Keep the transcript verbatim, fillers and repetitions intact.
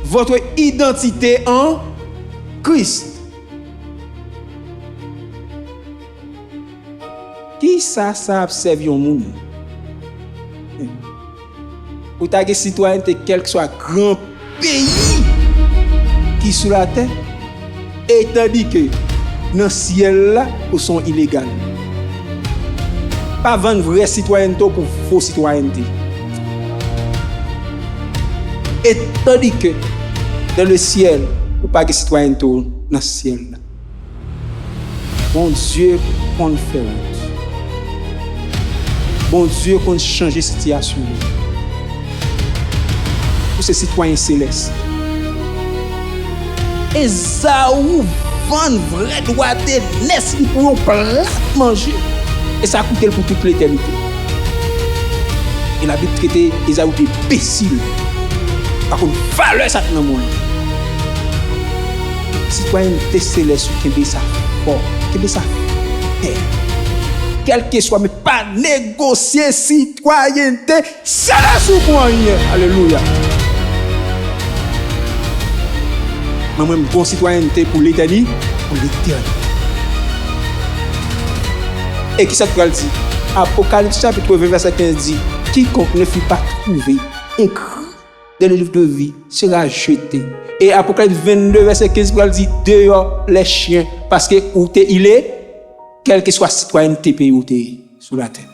Votre identité en Christ. Kisa sa ap sèvi yon moun? Ou ta gen sitwayènte kèlkeswa gran peyi ki sou latè, e tandike nan syèl la ou se yon ilegal. Pa vann vrè sitwayènte w pou fo sitwayènte. E tandike dans le ciel ou pa gen sitwayènte w nan syèl la. Bondye konn fè wout. Bondye konn chanje sitiyasyon yo. Ou se sitwayen selès. Ezaou vann vrè dwa de nès li pou yon plat manje. E sa koute l pou tout letènite. E Labib trete Ezaou de enbesil. Pa konn valè sa k nan men w lan. Sitwayènte selès ou, kenbe sa fò. Kenbe sa fè. Kèlkeswa, men pa negosye sitwayènte selès ou pou anyen. Alelouya. Mwen, mwen, m gon sitwayènte pou letèni, pou letènite. E kisa k pral di? Apokalips chapit ven vèsè kenz di, quiconque ne fut pas trouvé écrit dans le livre de vie sera jeté. E Apokalips vennde vèsè kenz pral di, dehors les chiens, paske ou te ilé, kèlkeswa sitwayènte peyi ou te ye sou latè.